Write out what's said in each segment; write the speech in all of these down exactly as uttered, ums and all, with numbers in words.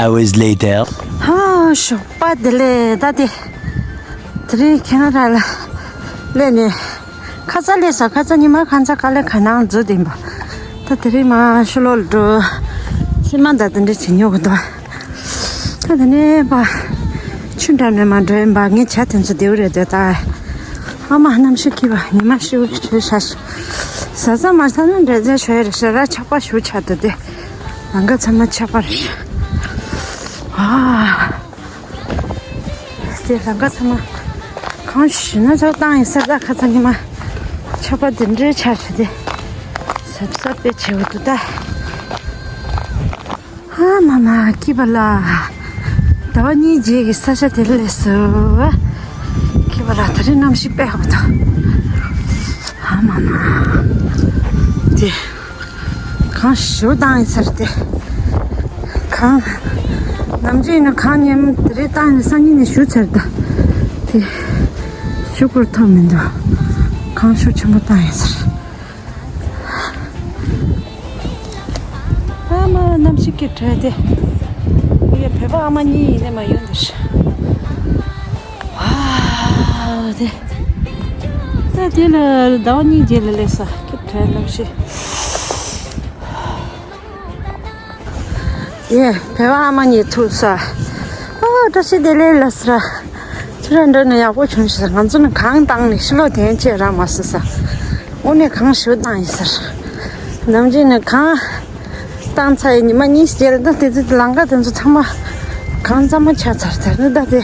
hours later. ཧ། ཞོགས་པ་བདེ་ལེགས། ད་དེ་དེ་རིང་ཁེ་ན་ཌ་ལ་སླེབས་ནས་ཁ་ཚ་སླེབས་སོང་། ཁ་ཚ་ཉི་མ་ཁ་ཚ་དཀའ་ལས་ཁ་ནང་འཛུལ་བསྡད་པ། ད་དེ་རིང་མར་ཕྱི་ལོགས་ལ་འགྲོ། ཚེར་མ་དང་དེ་འདྲ་བྱེད་མྱོང་གི་འདུག་ད་དེ་ནས་པ་ཆུ་འགྲམ་ནས་མར་འགྲོ་ཡིན་པ། ངའི་ཇ་དེ་ཚོ་བདེ་པོ་རེད་འདུག་ད་ཨ་མ་གནམ་གཤིས་སྐྱིད་པ། ཉི་མ་ཤར་བའི་ཆར་ཤ་ཤ། གཟའ་མ་ཚང་ན་འདྲ་ཚ་ཤོར་རེད་ཤག་ར་ཆག་པ་ཞེ་པོ་ཆགས་འདུག་དེ་ལམ་ཁ་ཚང་མ་ཆག་པ་རེད་ཤག་ཨ། དེ་ལམ་ཁ་ཚང་མ་གང་ཞུ་ན་ཚོ་བཏང་ཡིན་ས། ད་ཁ་ཚ་ཉི་མ་ཆག་པ་དེ་འདྲའི་ཆགས་བྱུང་སྟེ་གཟབ་གཟབ་དཔེ་བྱེད་འོ་འདུག་ད། ཨ་མ་མ། སྐྱིད་པ་ལ། ཟླ་བ་གཉིས་རྗེས་ཀྱི་ས་ཆ་དེར་སླེབས་སོང་། སྐྱིད་པ་ལ། དེ་རིང་གནམ་གཤིས་དཔེ་ཧ་པ་འདུག་ཨ་མ་མ། དེ་གངས་ཞེ་པོ་བཏང་ཡིན་ས་རེད་དེ། གངས། ནམ་རྒྱུན་ཡིན་ན་གངས་མཉམ་དེ་རིང་བཏང་ནས་སང་ཉིན་ནས་ཞུ་ཚར་ད། དེ་ཞུ་སྐོར་ཐོབ་མི་འདུག་གངས་ཤུགས་ཆེན་པོ་བཏང་ཡིན་ས་རེད། ཨ་མ། གནམ་གཤིས་སྐྱིད་དྲགས་ཏེ། ཡ། བོད་པ་ཨ་མ་གཉིས་ཡིན་ནས་མ་ཡོང་འདིར། ཨ་དེ། ད་དེ་ལ་ཟླ་བ་གཉིས་རྗེས་ལ་སླེབས་ས། སྐྱིད་དྲགས་གནམ་གཤིས། ཡེ། བོད་པ་ཨ་མ་གཉིས་ཐུག་ས། ཨ། བཀྲ་ཤིས་བདེ་ལེགས་ལ་ཟེར། ཁྱེད་རང་འགྲོ་ནས་ཡག་པོ་བྱུང་ཤག་ང་ཚོ་ནི་གངས་བཏང་ནས་ཕྱི་ལོགས་དེ་ཅེས་རག་མ་སོང་ས། དངོས་གནས་གངས་ཞེ་པོ་བཏང་ཡིན་ཟེར། ནམ་རྒྱུན་ནས་གངས་བཏང་ཚར་ཡི་ཉི་མ་གཉིས་རྗེས་ལ། ད་དེ་ཚོ་ལམ་ཁ་དེ་ཚོ་ཚང་མ་གངས་གཙང་མ་ཆགས་ཚར་ཚར་ནི། ད་དེ་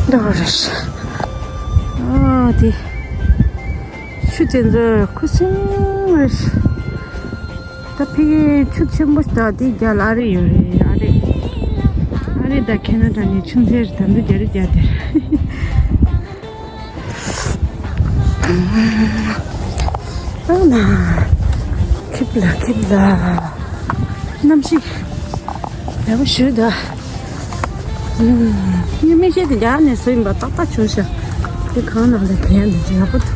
འདྲ་བོ་རེད། ཨ་དེ་ཆུ་དེ་ཚོ་ཁུ་སིམ་རེད། ད་ཕ་གིའི་ཆུ་ཆེན་པོ་ཞིག་དང་དེའི་རྒྱབ་ལ་ཨ་རི་ཡོད་རེད། ཨ་རི། ཨ་རི་དང་ཁེ་ན་ཌ་ནས་ཆུ་མཛོད་རེད། ད་འདི་རྒྱ་རི་རྒྱ་དེར། ཨ་མ། ཁིབ་ལ་ཁིབ་ལ། གནམ་གཤིས་ཡག་པོ་ཞིག་འདུག་ངས་མིག་ཤེལ་དེ་རྒྱག་ནས་བཟོས་ཡིན་པ། ཏག་ཏག་བྱུང་ཤག་དེ་གངས་ནང་ལ་གན་འདུག་ཡག་པོ་འདུག་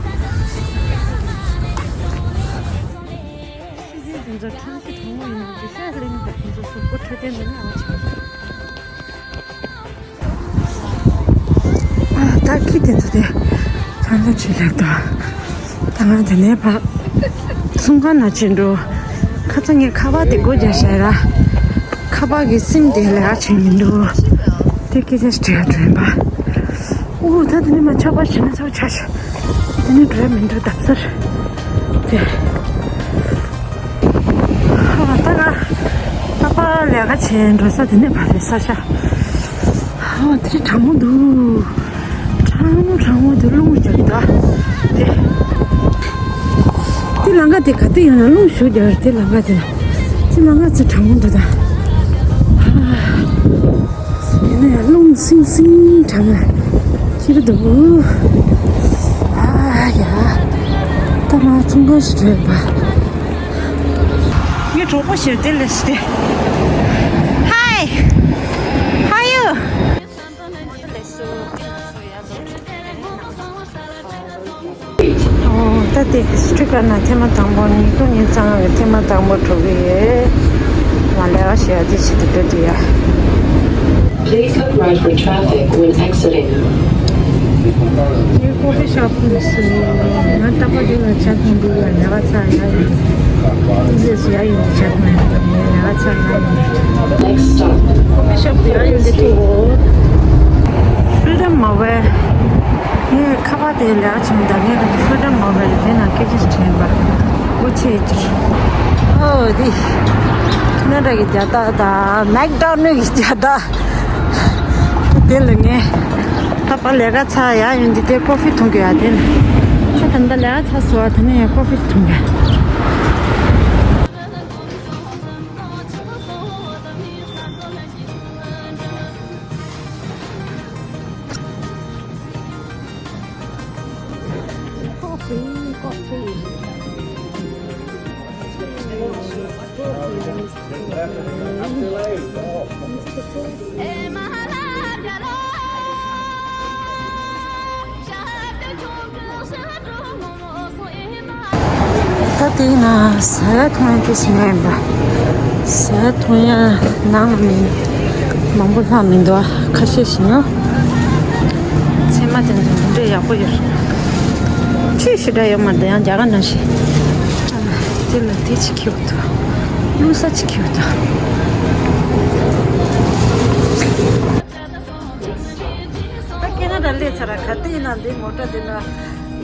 ཤེལ་དེ་ཚོ་གྲང་གི་གྲང་མོ་ཡིན་འདུག་ཤག་ལེན་པ་དེ་ཚོ་གཟུགས་པོ་འཕྲོད་བསྟེན་དུ་ནས་ཨ་ཆེ། ཨ། ད་ཁྱི་དེ་ཚོ་དེ་ཚང་ཚང་བྱེད་ལབ་དོ། ད་ང་དེ་ནས་ཕར་ཚོང་ཁང་ནང་ཕྱིན་འགྲོ། ཁ་ཚ་ངས་ཁ་པར་དེ་སྒོ་རྒྱག་བཞག་ར། ཁ་པར་གྱི་སིམ་དེ་ལས་ཀ་བྱེད་མི་འདུག་དེ་སྐད་ཆ་ཞིག་དྲི་ཡ་དྲན་པ། ཨོ། ད་དེ་ནས་མ་ཆག་པ་བྱས་ན་ཚ་པོ་ཆགས་ཤག་དེ་ནས་འགྲོ་ཡ་མི་འདུག་བརྡབ་གསར་དེ། ཨ། ད་ང་ད་པར་ལས་ཀ་བྱས་འགྲོ་ས་དེ་ནས་ཕར་རེད་ས་ཆ། ཨ། དེ་གྲང་མོ་འདུག་གྲང་མོ་གྲང་མོ་འདུག་རླུང་རྒྱག་གི་འདུག་དེ། དེ་ལམ་ཁ་དེ་ག་དུས་ཡོང་ན་རླུང་ཞེ་པོ་རྒྱག་རེད། དེ་ལམ་ཁ་དེ་ལ། དེ་ལམ་ཁ་ཚོ་གྲང་མོ་འདུག་ད། ཨ། ཡིན་ན་ཡང་རླུང་སིང་སིང་གྲང་ང་ཁྱེར་འདུག་ཨ་ཡ། ད་ང་ཚོང་ཁང་ཞིག་འགྲོ་ཡིན་པ། ངའི་གྲོགས་པོ་ཞིག་དེ་ལས་ཏེ། Hi. How are you? ཨོ། ད་དེ་སི་ཊི་ཀར་ནང་ཐེངས་མ་དང་པོ། ཉིས་སྟོང་ཉི་ཤུ་རྩ་ལྔ་གི་ཐེངས་མ་དང་པོ་འགྲོ་གི་ཡོད། ང་ལས་ཀ་བྱེད་ཡ་དེ་ཆེད་དུ་འགྲོ་དུས་ཡ། Please keep right for traffic when exiting. ངའི་ཀོ་ཕི་ཤོབ་ནས་སུ་ང་རྟག་པར་འདི་ལ་ཇ་འཐུང་དུས་ལ་ལས་ཀ་ཚར་ཡ་ཡིན། ཏུ་ཟེར་སུ་ཡ་ཡིན་ཇ་འཐུང་ཡ་ཡིན། ལས་ཀ་ཚར་ཡ་ཡིན། Next stop. ཀོ་ཕི་ཤོབ་ཡ་ཡིན་དེ་ཐུག་འོ། Freedom Mobile། ངས་ཁ་པར་དེ་ལས་ཀ་བྱེད་མི་འདུག་ངས་Freedom Mobile་དེ་ན་སྐད་ཆ་དྲན་པ། སྒོ་ཕྱེ་ཅིག་ཨོ་དེ། ཁེ་ན་ཌ་གི་རྒྱ་སྟག་དང་མེག་ཌོ་ནལ་གི་རྒྱ་སྟག་དེ་ལ་ངས་ད་པར་ལས་ཀ་ཚར་ཡ་ཡོང་དུས་དེ་ཀོ་ཕི་འཐུང་གི་ཡ། དེ་ལ་ད་ད་ལྟ་ལས་ཀ་ཚར་སོང་བ། དེ་ནས་ཡང་ཀོ་ཕི་འཐུང་གི་ཡ། Coffee, coffee. ད་དེ་ན་ཟ་ཡ་འཐུང་ཡ་དེ་ཞིག་མེད་པ། ཟ་ཡ་འཐུང་ཡ་ནང་མིན། མང་པོ་ལྷག་མི་འདུག་ཁ་ཤས་ཤིག་ཡོད། ཚད་མ་དེ་ཚོ་འདི་འདྲས་ཡག་པོ་ཡོད། ཆོས་ཞེ་དྲག་ཡོད་མ་རེད་ཡང་རྒྱ་གར་ནང་བཞིན། དེ་ལ་དེ་ཅིག་ཁྱེར་འདུག་བླུག་ས་ཅིག་ཁྱེར་འདུག་ད་ཁེ་ན་ཌ་སླེབས་ཚར་ར། ག་དུས་ཡིན་ན་འདི་མོ་ཊ་འདི་ན་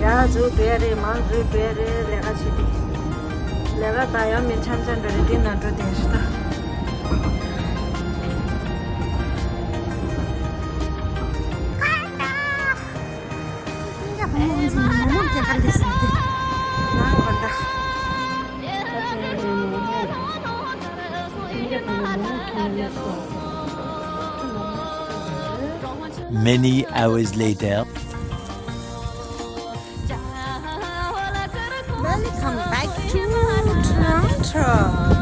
ཡར་འཛུལ་བསྡད་རེད། མར་འཛུལ་བསྡད་རེད། ལས་ཀ་བྱེད་དུས། ལས་ཀ་དང་ཡང་མི་འཆམ་འཆམ་འདྲ་རེད། འདི་ན་འགྲོ་བསྡད་རེད་ད། Many hours later. Welcome back to Toronto.